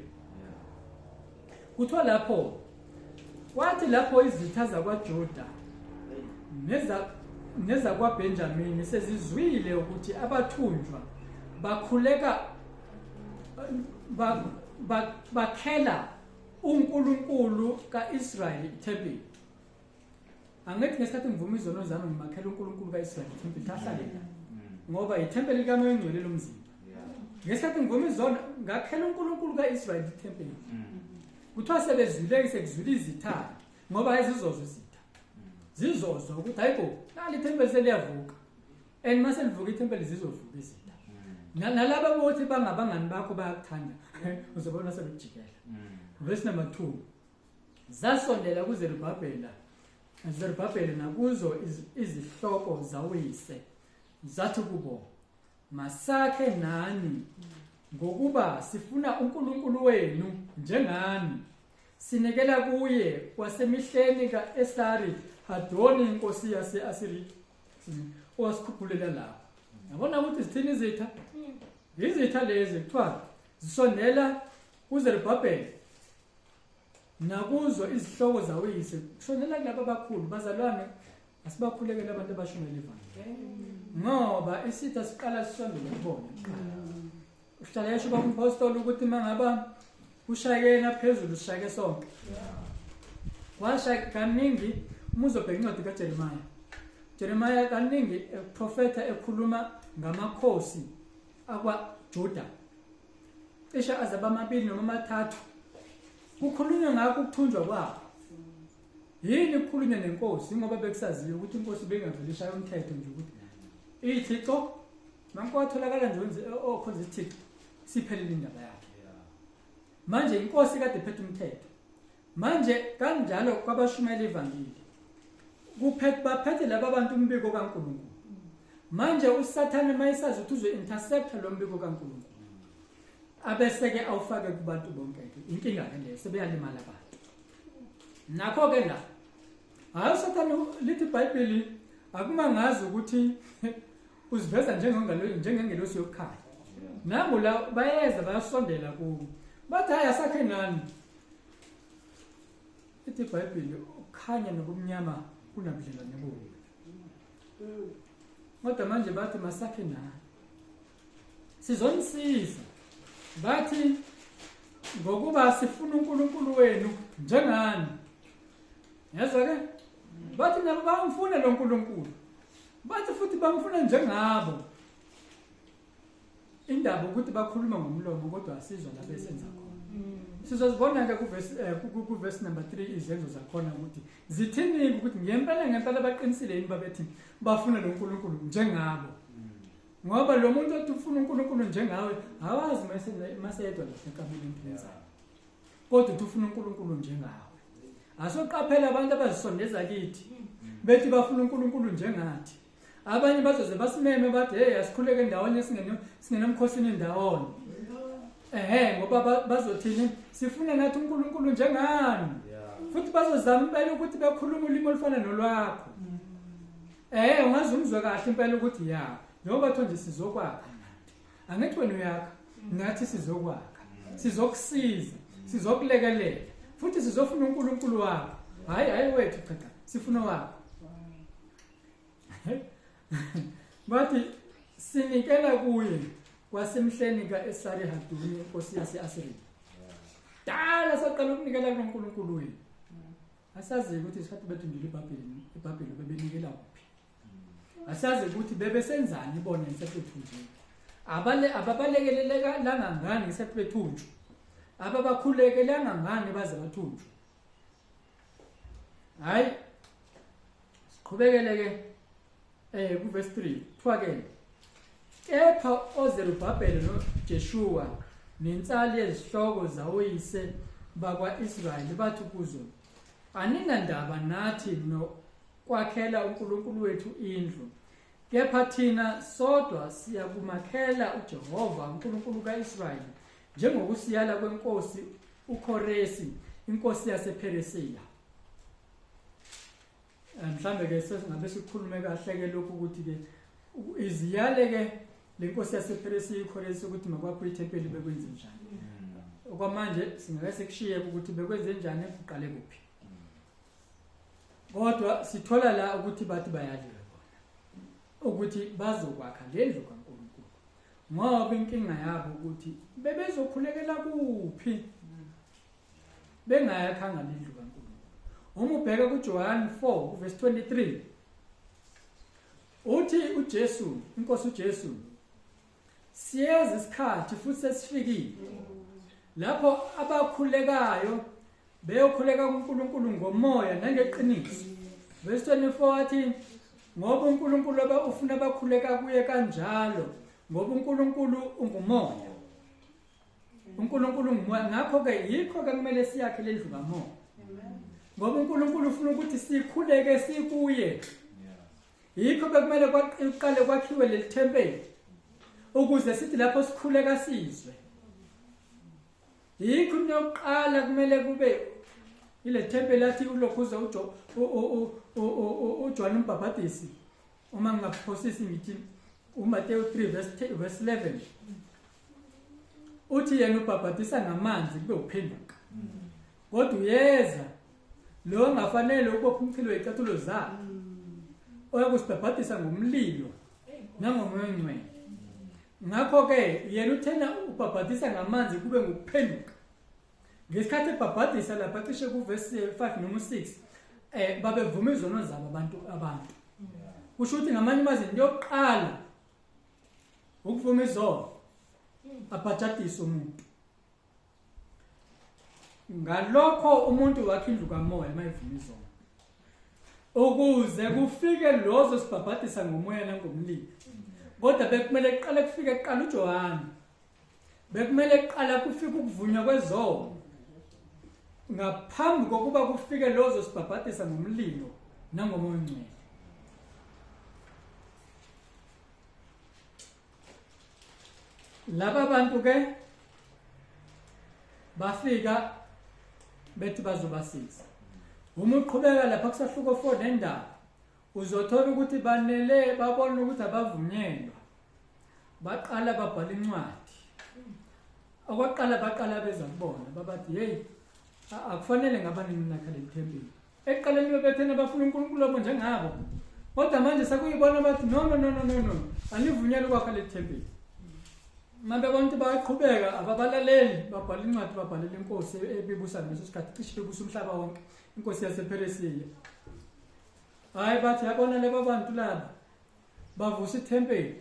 Kuthiwa lapho kwathi lapho izitha zakwaJuda nezakwaBenjamini sezizwile ukuthi abathunjwa bakhuleka bakhela uNkulunkulu kaIsrayeli ithempeli. Angithi ngesikhathi ngivuma izono zami ngimakhela uNkulunkulu kaIsrayeli ithempeli ahlale la. Ngoba ithempeli likaMoya oNgcwele lomzimba. Ngesikhathi ngivuma izono ngakhela uNkulunkulu kaIsrayeli ithempeli. Kuthiwa sebezwile sekuzwile izitha ngoba ayizizozwa izitha. Zizozwa ukuthi hayibo nali ithempeli seliyavuka. And mase livuka ithempeli zizovuka izitha. Nalaba bothi bangabangani bakho bayakuthanda uzobona sebekujikela. Verse number 2. Zasondela kuZerubhabhela Zerubhabheli nakuzo izihloko zawuyise zathi kubo, masakhe nani ngokuba sifuna uNkulunkulu wenu njengani, sinikela kuye kwasemihleni kaEsari Hadoni inkosi yase-Asiriya owasikhuphulela lapho. Yabona ukuthi zithini izitha? Izitha lezi kuthiwa zisondela kuZerubhabheli nakuzo izihloko zawuyise, kushonela kulabo abakhulu. Bazalwane, asibakhulekele abantu abashonele ivangeli, ngoba isitha siqala sisondele kubona. Uhlala yesho baba umpostoli ukuthi mangaba ushayeke phezulu sishayeke sonke. Washa kaningi uma uzobheka incwadi kaJeremiah. Jeremiah kaningi eprofetha ekhuluma ngamakhosi akwaJuda. Cishe aze bamabili noma amathathu. Kukhulunywa ngakho ukuthunjwa kwabo. Yini kukhulunywa nenkosi ngoba bekusaziyo ukuthi inkosi bengavele ishaya umthetho nje ukuthi ithixo manko watholakala nje wenze okhonza isithixo siphelele indaba yakhe. Manje inkosi kade iphethe umthetho. Manje kanjalo kwabashumayela ivangeli. Kuphethe baphethe laba bantu umbiko kaNkulunkulu. Manje uSathane mayisazi ukuthi uzo intercept lo mbiko kaNkulunkulu. Abese ke awufake kubantu bonke ke inkinga ke leyo sebeyalimala abantu. Nakho ke la hayi uSathane lithi iBhayibheli akumangazi ukuthi uziveza njengengelosi yokukhanya. Nangu la bayeza bayasondela kubo. Bathi hayi asakhe nani. Ithi iBhayibheli ukukhanya nobumnyama kunabudlelwane bubi. Kodwa manje bathi masakhe nani. Sizonisiza. Bathi ngokuba sifuna uNkulunkulu wenu njengani. Yezwa ke? Bathi nabo bamfuna lo nkulunkulu. Bathi futhi bamfuna njengabo. Indaba ukuthi bakhuluma ngomlomo kodwa asizwa la besenza khona. Sizozibona ke kuverse number 3 izenzo zakhona ukuthi zithini ukuthi ngempela ngempela baqinisile yini babethi bafuna lo nkulunkulu njengabo. Ngoba lo muntu othi ufuna uNkulunkulu njengawe awazi maseyedwa la enkamini empilweni. Kodwa uthi ufuna uNkulunkulu njengawe. Asoqaphela abantu abazisondeza kithi bethi bafuna uNkulunkulu njengathi. Abanye bazoze basimeme bathi hey asikhuleke ndawonye singene singenomkhosini ndawonye. Ehhe ngoba bazothini sifuna nathi uNkulunkulu njengani. Futhi bazozama impela ukuthi bekhuluma ulimi olufana nolwakho. Ungaze umzwe kahle impela ukuthi ya njengoba kuthiwa nje sizokwakha nathi. Angithi wena uyakha nathi sizokwakha. Sizokusiza, sizokulekelela futhi sizofuna uNkulunkulu wakho. Hayi hayi wethu cha cha sifuna wakho. Bathi sinikela kuye kwasemhleni kaEsarihadoni inkosi yase-Asiriya. Dala saqala ukunikela kuNkulunkulu wethu. Asazi ukuthi isikhathi bethunjile iBhabheli, iBhabheli bebenikela kuphi. Asazi ukuthi bebesenzani bona ngesikhathi bethunjiwe. Abale ababalekeleleka langangani ngesikhathi bethunjwa. Ababakhulekelanga ngani baze bathunjwe. Hayi siqhubekele ke kuverse 3 kuthiwa ke kepha oZerubhabheli noJeshua nensali yezihloko zawoyise bakwa-Israyeli bathi kuzo aninandaba nathi nokwakhela uNkulunkulu wethu indlu kepha thina sodwa siyakumakhela uJehova uNkulunkulu kaIsrayeli njengokusiyala kwenkosi uKhoresi inkosi yasePheresiya. Mhlambe ke sesingabe sikhulume kahle ke lokhu ukuthi ke iziyale ke lenkosi yasePheresiya iKhoresi ukuthi makwakhiwe ithempeli bekwenze njani. Okwamanje singake sikushiye ukuthi bekwenze njani kuqale kuphi. Kodwa sithola la ukuthi bathi bayaliwe bona ukuthi bazokwakha lendlu kaNkulunkulu. Ngoba inkinga yabo ukuthi bebezokhulekela kuphi bengayakhanga lendlu kaNkulunkulu. Uma ubheka kuJohn 4 verse 23 uthi uJesu, inkosi uJesu, siyeza isikhathi futhi sesifikile lapho abakhulekayo beyokhuleka kuNkulunkulu ngomoya nangeqiniso. Verse 24 athi ngoba uNkulunkulu ufuna abakhuleka kuye kanjalo, ngoba uNkulunkulu ungumoya. uNkulunkulu ungumoya, ngakho ke yikho ke kumele siyakhe lendlu kamoya. Ngoba uNkulunkulu ufuna ukuthi sikhuleke sikuye. Yikho bekumele kuqale kwakhiwe leli thempeli ukuze sithi lapho sikhuleka sizwe. Yikho into yokuqala kumele kube ile thempeli athi ulokhuza uJohn uMbhabhadisi, uma ngingaphosisi ngithi uMateyu 3 verse 11 uthi yena ubhabhadisa ngamanzi kube uphenduka, kodwa uyeza lo ongafanele ukubopha umchilo wezicathulo zakhe, oyakusibhabhadisa ngomlilo nangomoya ongcwele. Ngakho-ke yena uthena ubhabhadisa ngamanzi kube ngukuphenduka. Ngesikhathi ebhabhadisa lapha cishe kuvesi 5 noma 6 babevuma izono zabo abantu. Kusho ukuthi ngamanye amazwi into yokuqala ukuvuma izono, abhajadise umuntu. Ngalokho umuntu wakhe indlu kamoya mayivuma izono, ukuze kufike lozo sibhabhadisa ngomoya nangomlilo. Kodwa bekumele kuqale kufike kuqala uJohane, bekumele kuqala kufike ukuvunywa kwezono ngaphambi kokuba kufike lozo sibhabhadisa ngomlilo nangomoya ongcwele. Laba bantu ke bafika bethi bazobasiza. Uma uqhubeka lapha kusahluko 4 nendaba uzothola ukuthi banele babona ukuthi abavunyelwa, baqala babhala incwadi. Okwaqala baqala beza kubona babathi hey, akufanele ngaba nini nakha leli thempeli. Ekuqaleni bebethena bafuna uNkulunkulu wabo njengabo, kodwa manje sekuyibona bathi no no no no no no, anivunyelwe ukwakha leli thempeli. Manje abantu bayaqhubeka ababalaleli, babhala incwadi babhalela inkosi ebibusa ngaleso sikhathi, cishe bebusa umhlaba wonke, inkosi yasePheresiya. Hayi bathi yabona laba bantu laba bavusa ithempeli.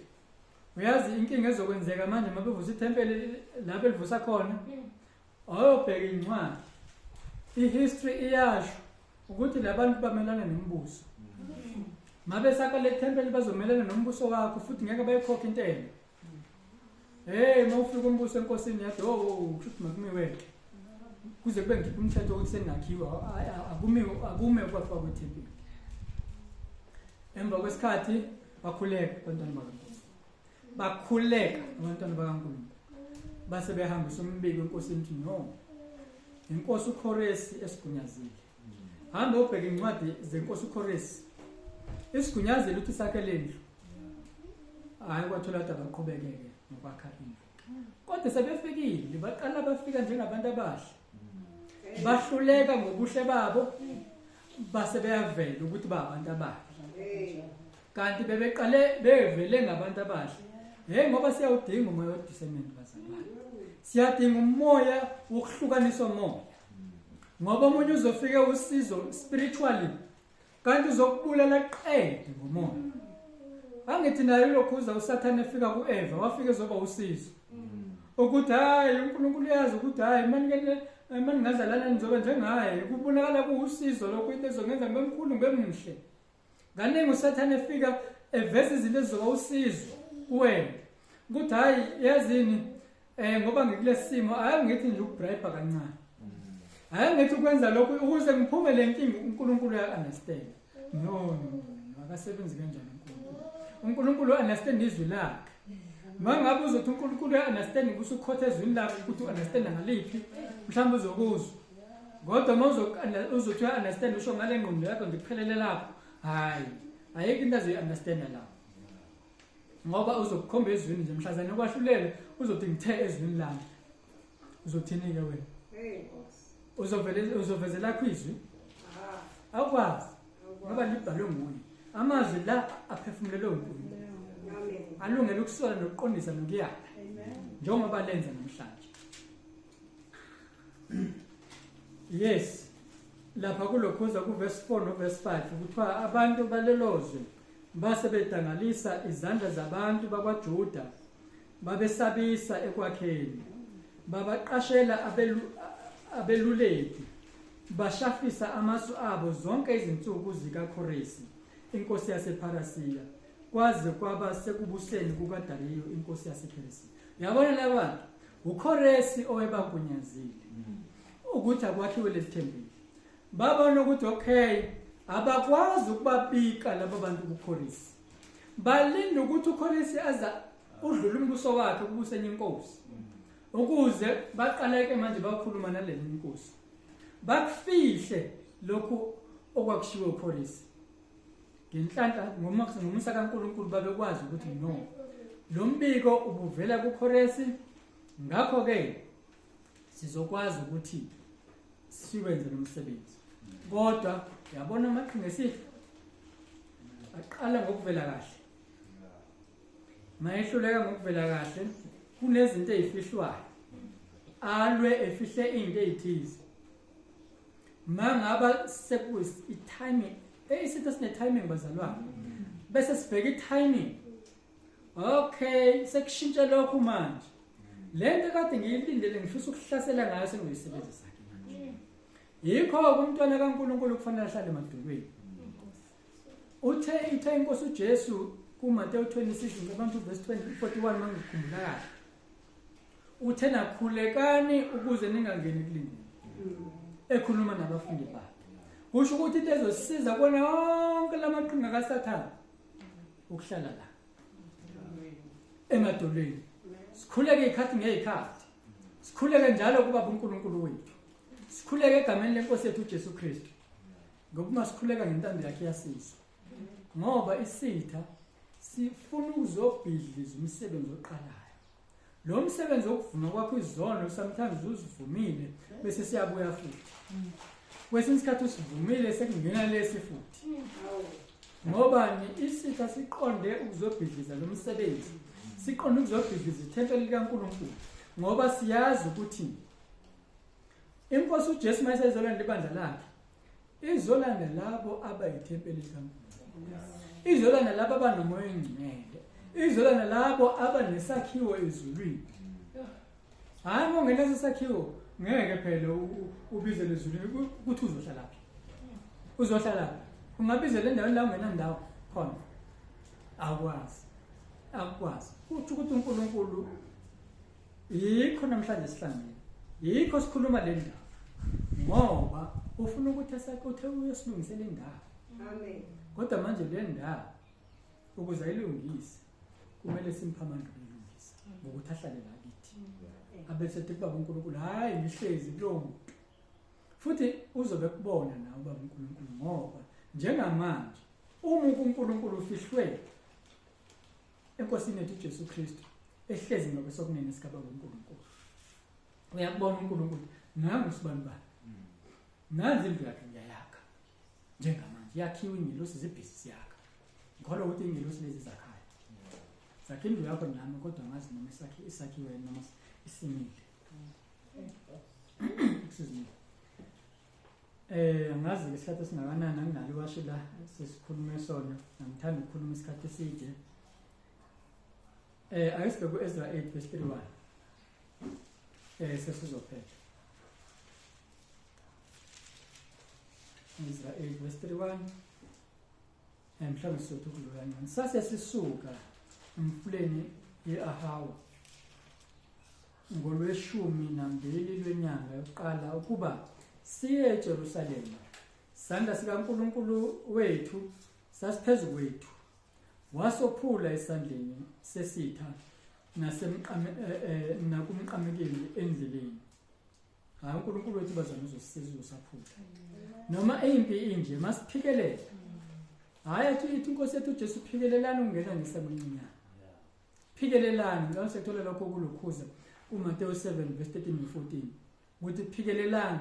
Uyazi inkinga ezokwenzeka manje mabevusa ithempeli la belivusa khona, awuyobheka incwadi, ihistory iyasho ukuthi labantu bamelana nombuso. Mabesakha le thempeli bazomelana nombuso wakho futhi ngeke bayikhokhe intela. Hey, uma ufika umbuso enkosini yathi, oh, kusho ukuthi makumiwe kuze kube ngikhipha umthetho ukuthi sengakhiwa, akumiwe, akume ukwakhiwa kwethempeli. Emva kwesikhathi bakhuleka abantwana bakaNkulunkulu, bakhuleka abantwana bakaNkulunkulu, base behambisa umbiko enkosini ukuthi no, inkosi uKhoresi esigunyazile. Hamba ubheke incwadi zenkosi uKhoresi, isigunyazile ukuthi sakhe lendlu. Hayi, kwathola ukuthi abaqhubekeke ngokwakha indlu, kodwa sebefikile baqala bafika njengabantu abahle, bahluleka ngobuhle babo, base beyavela ukuthi ba abantu abahle, kanti bebeqale bevele ngabantu abahle. Hey, ngoba siyawudinga umoya we-discernment bazalwane, siyadinga umoya wokuhlukanisa umoya, ngoba omunye uzofika usizo spiritually kanti uzokubulala qede ngomoya. Angithi naye ulokhuza uSathane efika kuEva, wafika ezoba usizo ukuthi hayi, uNkulunkulu uyazi ukuthi hayi, manje maningadlalana nizoba njengaye. Kubonakala kuwusizo lokho, into ezongenza ngibe mkhulu, ngibe muhle. Kaningi uSathane efika eveza izinto ezizoba usizo kuwena ukuthi hayi, yazini, ngoba ngikulesimo, hayi ngithi nje ukubribe kancane, hayi ngithi ukwenza lokhu ukuze ngiphume le nkinga, uNkulunkulu uya understand. No, no, no, akasebenzi kanjani uNkulunkulu. uNkulunkulu understand izwi lakhe. Mangabe uzothi uNkulunkulu uya understand, usukhotha ezwini lakhe ukuthi u-understand ngaliphi, mhlawumbe uzokuzwa. Kodwa uma uzothi uya understand, usho ngale ngqondo yakho nje kuphelele lapho, hayi, ayikho into azoyi-understanda lapho, ngoba uzokukhomba ezwini nje mhlazane kwahlulela, uzothi ngithe ezwini lami. Uzothini-ke wena? Uzovele uzovezela lakho izwi, awukwazi, ngoba libhalwe nguye. Amazwi la aphefumulelwe uNkulunkulu, alungele ukusola nokuqondisa nokuyala, njengoba lenza namhlanje. Yes, lapha kulokhuza kuverse 4 noverse 5 kuthiwa abantu balelozwe base bedangalisa izandla zabantu bakwaJuda, babesabisa ekwakheni, babaqashela abeluleki, bashafisa amasu abo zonke izinsuku zikaKhoresi inkosi yasePharasiya, kwaze kwaba sekubuseni kukaDariyu inkosi yasePheresiya. Uyabona labantu, uKhoresi owebagunyazile ukuthi akwakhiwe leli thempeli. Babona ukuthi okay, abakwazi ukubabika laba bantu kuKhoresi, balinda ukuthi uKhoresi aza udlula umbuso wakhe kubuse enye inkosi, ukuze baqaleke manje bakhuluma naleli inkosi, bakufihle lokhu okwakushiwo uKhoresi. Ngenhlanhla, ngomusa kaNkulunkulu, babekwazi ukuthi no, lo mbiko ubuvela kuKhoresi, ngakho ke sizokwazi ukuthi siwenze lo msebenzi. Kodwa yabona, amaqhinga esitha aqala ngokuvela kahle, mayehluleka ngokuvela kahle, kunezinto ezifihlwayo, alwe efihle into ezithize. Mangaba sekuyi timing, isitha sine timing bazalwane, bese sibheka i-timing. Okay, sekushintshe lokhu manje, lento kade ngiyilindele ngifisa ukuhlasela ngayo sengiyisebenzisa ke manje. Yikho umntwana kaNkulunkulu kufanele ahlale emadolweni. Uthe inkosi uJesu kuMateyu 26, ngicabanga verse 20 41 mangikhumbula kahle, uthe nakhulekani ukuze ningangeni kulingeni, ekhuluma nabafundi bakhe. Kusho ukuthi into ezosiza kona wonke lamaqhinga kaSathane ukuhlala la emadolweni, sikhuleke ikhathi ngezikhathi, sikhuleke njalo kuba uNkulunkulu wethu, sikhuleke egameni lenkosi yethu uJesu Kristu, ngoba uma sikhuleka ngentando yakhe iyasizwa, ngoba isitha sifuna ukuzobhidliza umsebenzi oqalayo, lo msebenzi wokuvuma kwakho izono. Sometimes uzivumile bese siyabuya futhi, kwesinye isikhathi usivumile sekungena lesi futhi. Ngobani? Isitha siqonde ukuzobhidliza lo msebenzi, siqonde ukuzobhidliza ithempeli likaNkulunkulu, ngoba siyazi ukuthi inkosi uJesu mayisezolanda ibandla lakhe, izolanda labo abayithempeli likaNkulunkulu, izolanda labo abanomoya ongcwele. Izolwa nalabo abanesakhiwo ezulwini. Hayi, uma ungenaso isakhiwo ngeke phela ubizele ezulwini ukuthi uzohlala phi. Uzohlala phi? Ungabizela endaweni la ungenandawo khona. Awukwazi. Akukwazi. Kuthi ukuthi uNkulunkulu yikho namhlanje sihlangene. Yikho sikhuluma le ndaba. Ngoba ufuna ukuthi esakuthe uyosilungisela indawo. Amen. Kodwa manje le ndawo ukuze ayilungise kumele simphe amandla okuyilungisa ngokuthi ahlale la kithi. Abese ethi kubaba uNkulunkulu, hayi ngihlezi kulowo muntu. Futhi uzobe kubona nawe ubaba uNkulunkulu ngoba njengamanje uma uNkulunkulu ufihlwe eNkosini yethu uJesu Kristu ehlezi ngakwesokunene sikababa uNkulunkulu. Uyakubona uNkulunkulu nangu sibani bani. Nanzi indlu yakhe ngiyayakha. Njengamanje yakhiwe ingelosi zibhizi siyakha. Ngikholwa ukuthi ingelosi lezi zakhayo. Zakhe indlu yakho nami kodwa ngazi noma isakhi isakhiwe noma isimile. Excuse me. Angazi isikhathi esingakanani, anginalo iwashi la sesikhulume sona, angithandi ukukhuluma isikhathi eside. Ake sibheke u-Ezra 8 verse 31. Sesizophetha. Ezra 8 verse 31. Mhlawumbe sizothi ukudlula kancane. Sase sisuka emfuleni ye-Ahawa ngolweshumi nambili lwenyanga yokuqala ukuba siye eJerusalema. Isandla sikaNkulunkulu wethu sasiphezu kwethu, wasophula esandleni sesitha nakumqamekeli endleleni. Hayi, uNkulunkulu wethu bazana uzosisiza, uzosaphula noma impi inje, masiphikelele. Hayi, athi ithi inkosi yethu uJesu, phikelelani ukungena ngesango elincinyane, phikelelani. La sekuthola lokho kulokhuza kuMateyu 7 verse 13 no 14 ukuthi phikelelani.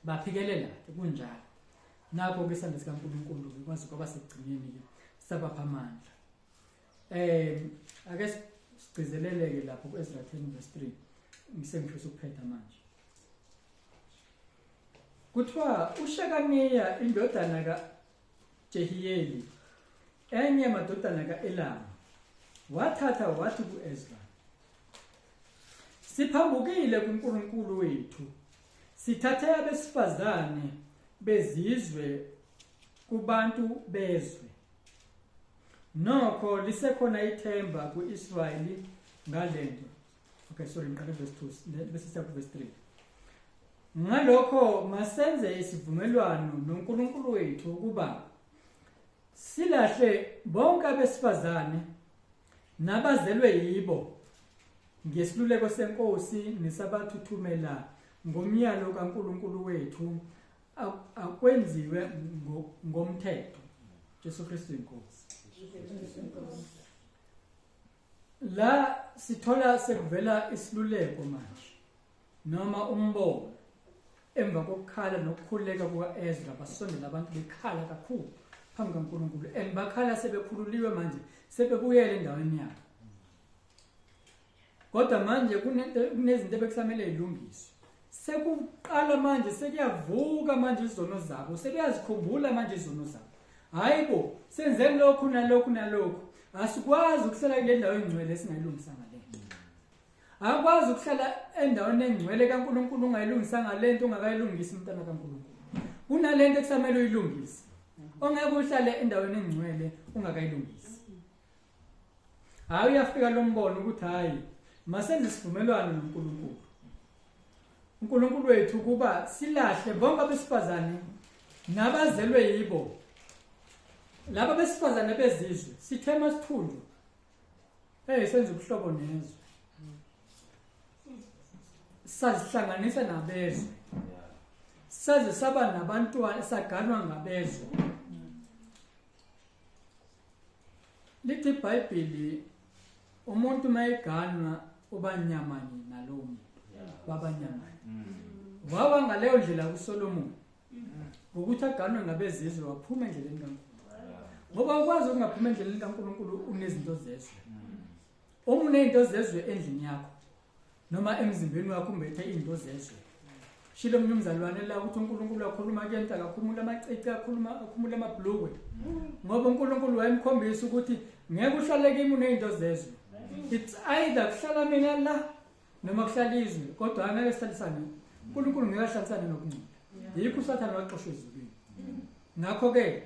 Baphikelela ke kunjalo, nakho ke isandla sikaNkulunkulu ke kwazi kwaba sekugcineni ke sabapha amandla. Ake sigcizeleleke lapho ku-Ezra 10 verse 3, ngisengifisa ukuphetha manje. Kuthiwa uShekaniya indodana kaJehiyeli, enye yamadodana ka-Elamu, wathatha wathi ku-Ezra, siphambukile kuNkulunkulu wethu, sithathe abesifazane bezizwe kubantu bezwe. Nokho lisekhona ithemba ku-Israyeli ngalento. Okay, sorry, ngiqale verse 2 bese siya ku verse 3. Ngalokho masenze isivumelwano noNkulunkulu wethu ukuba silahle bonke abesifazane nabazelwe yibo, ngesiluleko senkosi nesabathuthumela ngomyalo kaNkulunkulu wethu, akwenziwe ngomthetho. Jesu Kristu inkosi. La sithola sekuvela isiluleko manje noma umbono emva kokukhala nokukhuleka kuka-Ezra. Basondela abantu bekhala kakhulu phambi kaNkulunkulu, and bakhala sebekhululiwe manje, sebebuyele endaweni yabo, kodwa manje kunezinto ebekusamele ilungiswe. Sekuqala manje, sekuyavuka manje izono zabo, sebeyazikhumbula manje izono zabo. Hayi bo, senze lokhu nalokhu nalokhu, asikwazi ukuhlala kule ndawo engcwele esingayilungisanga le nto. Akwazi ukuhlala endaweni engcwele kaNkulunkulu ungayilungisanga le nto, ungakayilungisi umntana kaNkulunkulu. Kunalento ekusamele uyilungise, ongeke uhlale endaweni engcwele ungakayilungisi. Hayi, uyafika lo mbono ukuthi hayi, masenze isivumelwano noNkulunkulu, uNkulunkulu wethu, kuba silahle bonke abesifazane nabazelwe yibo, laba besifazane bezizwe. Sithe masithunjwa, hey, senza ubuhlobo nezwe, sazihlanganisa nabezwe, saze saba nabantwana, saganwa ngabezwe. Lithi iBhayibheli umuntu mayeganwa ubanyamanye nalowo muntu, babanyamanye. Wawa ngaleyo ndlela kuSolomon ngokuthi aganwe ngabezizwe, waphuma endleleni kaNkulunkulu, ngoba ukwazi ukungaphuma endleleni kaNkulunkulu unezinto zezwe. Uma unezinto zezwe endlini yakho noma emzimbeni wakho, umbethe izinto zezwe. Shilo mnumzalwane la ukuthi uNkulunkulu wakhuluma kuyena akakhumula amacici, akhuluma akhumula amabhlukwe, ngoba uNkulunkulu wayemkhombisa ukuthi ngeke uhlale kimi uneyinto zezwe. It's either kuhlala mina la noma kuhlala izwe, kodwa angeke sihlalisane. uNkulunkulu ngeke ahlalisane nokungcola. Yikho uSathane waxoshwa ezulwini. Ngakho-ke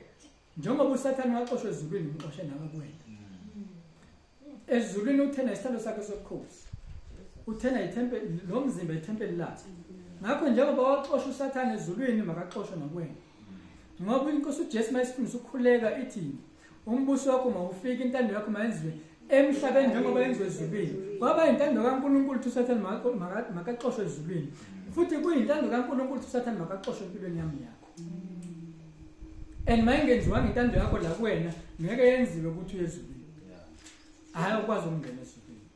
njengoba uSathane waxoshwa ezulwini, umxoshe nawe kuwena. Ezulwini uthena isihlalo sakhe sobukhosi, uthena ithempeli, lo mzimba ithempeli lakhe. Ngakho njengoba waxosha uSathane ezulwini, makaxoshwe nakuwena. Ngoba inkosi uJesu mayisifundisa ukukhuleka ithi, umbuso wakho mawufike, intando yakho mayenziwe emhlabeni njengoba yenziwe ezulwini. Kwaba intando kaNkulunkulu ukuthi uSathane makaxoshwe ezulwini, futhi kuyintando kaNkulunkulu ukuthi uSathane makaxoshwe empilweni yami yakho. And mayingenziwanga intando yakho la kuwena, ngeke yenziwe ukuthi uye ezulwini. Hhayi, ukwazi ukungena ezulwini.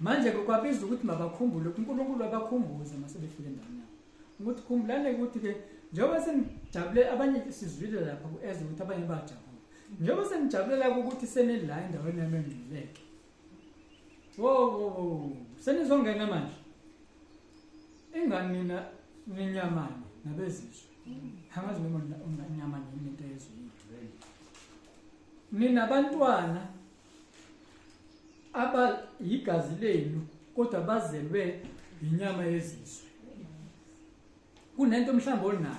Manje-ke kwabiza ukuthi mabakhumbule, uNkulunkulu wabakhumbuza uma sebefika endaweni yabo ukuthi khumbulane ukuthi-ke njengoba senijabule, abanye sizwile lapha ku-Ezra ukuthi abanye bajabula, njengoba senijabulela ukuthi senila endaweni yami engcweleke, wo wo wo, senizongena manje, ingani nina ninyamane nabezizwe. Angazi noma unyamane yini into yezwe yini. Ninabantwana aba yigazi lenu kodwa bazelwe inyama yezizwe. Kunento mhlawumbe onayo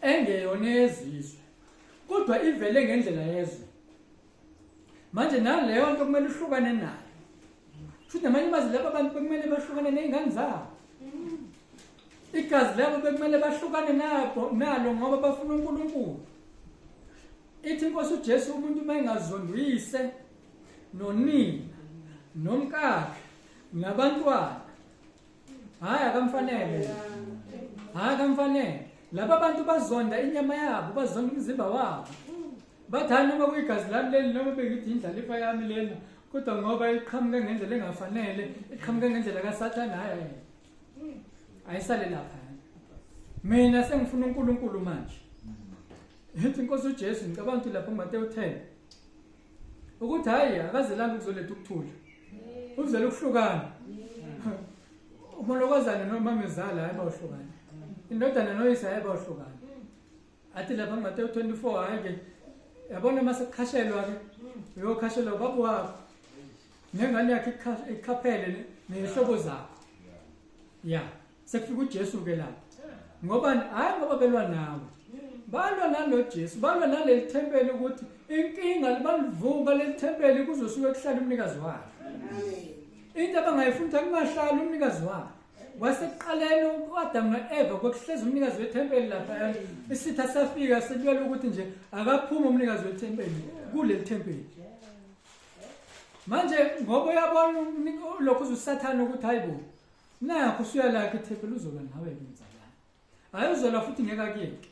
engeyona yezizwe kodwa ivele ngendlela yezwe. Manje naleyo nto kumele uhlukane nayo. Futhi namanye amazwi, laba bantu bekumele bahlukane ney'ngane zabo, igazi labo bekumele bahlukane nabo nalo ngoba bafuna uNkulunkulu. Ithi inkosi uJesu, umuntu uma engazondi uyise nonina nomkakhe nabantwana, hhayi akamfanele, hhayi akamfanele. Laba bantu bazonda inyama yabo, bazonda umzimba wabo, bathi hayi, noma kuyigazi lami leli, noma bengithi indlalifa yami lena, kodwa ngoba iqhamuke ngendlela engafanele, iqhamuke ngendlela kaSathane, hhayi hhayi, ayisale lapha, mina sengifuna uNkulunkulu manje. Ithi inkosi uJesu, ngicabanga ukuthi lapho kuMateyu 10, ukuthi hhayi, akazelanga ukuzoletha ukuthula, uzele ukuhlukana. Umolokozana nomamezala, hayi, bawuhlukana. Indodana noyise, hayi, bawuhlukana. Athi lapha kuMateyu 24, hhayi-ke, yabona uma sekukhashelwa-ke, uyokhashelwa ubaba wakho nengane yakhe ikhaphele ney'hlobo zakho. Ya, sekufika uJesu-ke lapho, ngoba hhayi ngoba belwa nawe, balwa nalo Jesu, balwa naleli thempeli, ukuthi inkinga balivuka leli thempeli kuzosuke kuhlala umnikazi walo. Into abangayifuni ukuthi akungahlali umnikazi walo. Kwasekuqaleni u-Adamu no-Eva kwekuhlezi umnikazi wethempeli lapha. Isitha safika silwela ukuthi nje akaphume umnikazi wethempeli kuleli thempeli. Manje ngoba uyabona lokhu usathane ukuthi hayibo, nakho usuyalakha ithempeli, uzolwa nawe-ke mzalwane. Hhayi, uzolwa futhi ngeke akuyeke.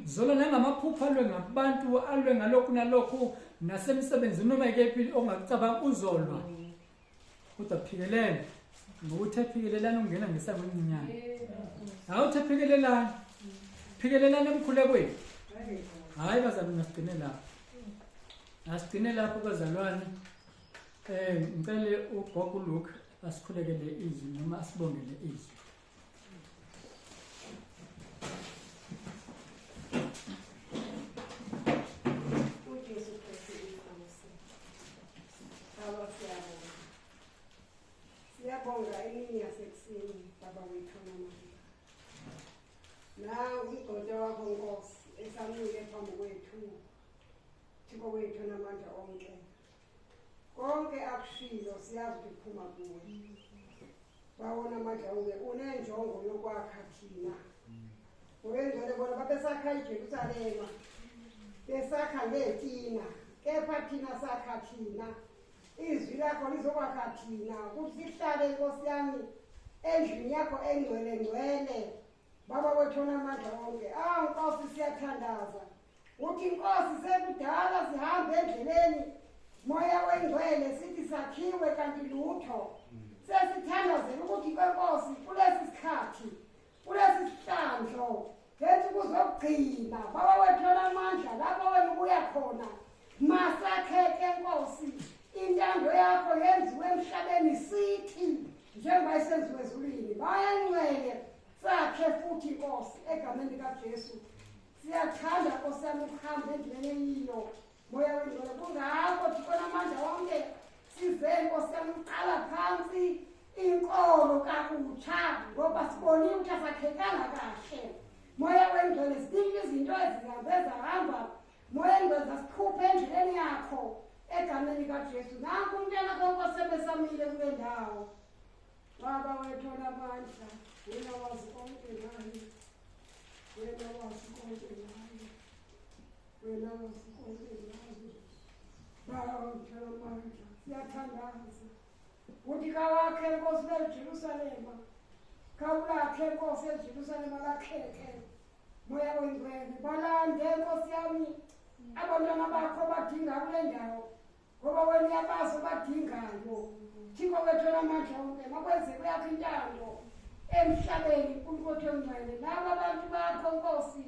Zolwa nangamaphupho, alwe ngabantu, alwe ngalokhu nalokhu, nasemsebenzini, noma ikephi ongakucabanga uzolwa, kodwa phikelela ngokuthi ephikelelani ukungena ngesango elincinyane. Hayi, uthi phikelelani, phikelelani emkhulekweni. Hhayi bazalwane, asigcine lapho, asigcine lapho bazalwane. Ngicele ugogo uLuke asikhulekele izwi noma asibongele izwi. UJesu Kristu inkosi. Baba, siyabonga. Siyabonga emini yasekuseni, Baba wethu namandla. Nangu umgcotsha wakho, Nkosi, esamile phambi kwethu. Thixo wethu namandla onke. Konke akushilo siyazi ukuthi kuphuma kuwe. Bawona amandla onke, unenjongo yokwakha thina. Ngokengcwele bona babesakha iJerusalema. Besakha ngetina, kepha thina sakha thina. Izwi lakho lizokwakha thina ukuthi sihlale, Nkosi yami, endlini yakho engcwele ngcwele. Baba wethu onamandla onke. Ah Nkosi, siyathandaza. Uthi Nkosi, sekudala sihambe endleleni, Moya wengcwele, sithi sakhiwe kanti lutho. Sesithandazela ukuthi kwenkosi kulesi sikhathi, kulesi sihlandlo, ngensuku zokugcina, Baba wethu onamandla, lapho wena ubuya khona, masakheke Nkosi, intando yakho yenziwe emhlabeni sithi njengoba isenziwe ezulwini. Moya Ngcwele, sakhe futhi Nkosi egameni likaJesu. Siyathanda Nkosi yami ukuhamba endleleni eyiyo, Moya Wengcwele. Kungakho Thixo namandla wonke size Nkosi yami uqala phansi inkolo kakutsha, ngoba sibonile ukuthi asakhekanga kahle. Moya Wengcwele, ziningi izinto ezihambe zahamba. Moya Ngcwele, zasikhuphe endleleni yakho egameni likaJesu. Nanku umntwana konke sebesamile kule ndawo. Baba wethu onamandla, wena wazi konke ngaye, wena wazi konke ngaye, wena wazi konke ngaye. Baba wethu onamandla, siyathandaza uthi kawakhe Nkosi leJerusalema, kawulakhe Nkosi eJerusalema lakheke. Moya Wengcwele, balande Nkosi yami abantwana bakho badinga kule ndawo, ngoba wena uyabazi abadingayo. Thixo wethu onamandla wonke, makwenzeke yakho intando emhlabeni, Nkulunkulu ongcwele. Laba bantu bakho Nkosi,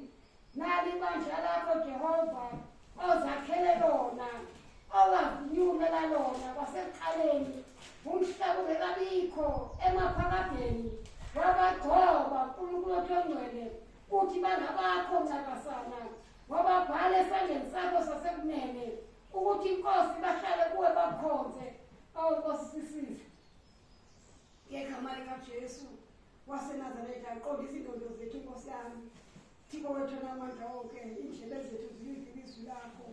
nali ibandla lakho Jehova ozakhele lona, owazinyulela lona kwasekuqaleni, umhlaba ungekabikho emaphakadeni, wabagcoba Nkulunkulu ongcwele uthi bangabakho ncakasana, wababhala esandleni sakho sasekunene ukuthi inkosi bahlale kuwe bakhonze. Awu Nkosi, sisize ngegama likaJesu waseNazaretha. Aqondisa iindondo zethu Nkosi yami, Thixo wethu onamandla wonke, iindlebe zethu zilive ilizwi lakho,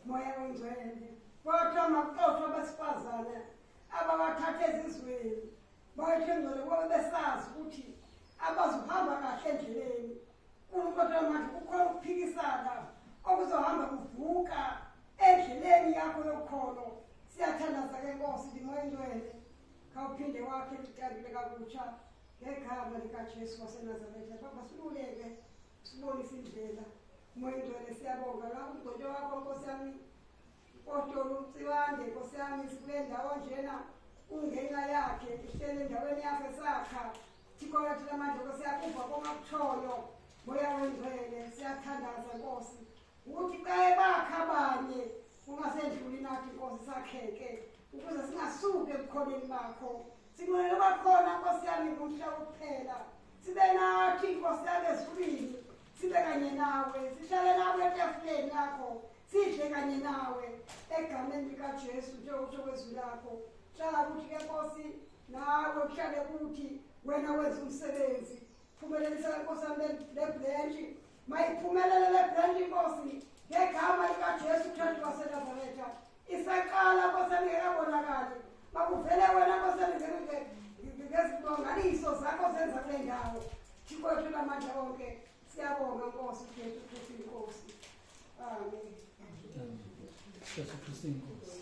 Moya Ongcwele. Kodwa makuxoshwe abesifazane ababathatha ezizweni, Moya Ongcwele, ngoba besazi ukuthi abazuhamba kahle endleleni. Nkulunkulu onamandla, kukhona ukuphikisana okuzohamba kuvuka endleleni yakho yokholo. Siyathandaza ke Nkosi, ndimoya Ngcwele, khawuphinde wakhe liqalile kakutsha ngegama likaJesu waseNazaretha. Baba, siluleke, sibonise indlela. Moya Ngcwele, siyabonga lapho umgcotshwa wakho Nkosi yami, Mpostoli uMciwande Nkosi yami, sikule ndawo njena kungenxa yakhe, ihlele endaweni yakhe sakha. Thixo wethu lamandla Nkosi yakuva kongakutshoyo. Moya Wengcwele, siyathandaza Nkosi ukuthi xa bakha abanye kungasendluli nathi Nkosi, sakheke ukuze singasuki ebukhoneni bakho. Sinqwenele bakhona Nkosi yami kumhla wokuphela, sibe nathi Nkosi yami ezulwini, sibe kanye nawe, sihlale nawe etafuleni lakho, sidle kanye nawe egameni likaJesu njengokusho kwezwi lakho. Hlala kuthi ke Nkosi, nawe kuhlale kuthi wena wenza umsebenzi. Phumelelisa Nkosi yami le branch, mayiphumelele le branch Nkosi ngegama likaJesu Kristu waseNazaretha. Isaqala Nkosi yami ingekabonakali, makuvele wena Nkosi yami ngezibongaliso zakho zenza kule ndawo. Thixo wethu namandla wonke, siyabonga Nkosi Jesu Kristu inkosi. Amen. Jesu Kristu inkosi.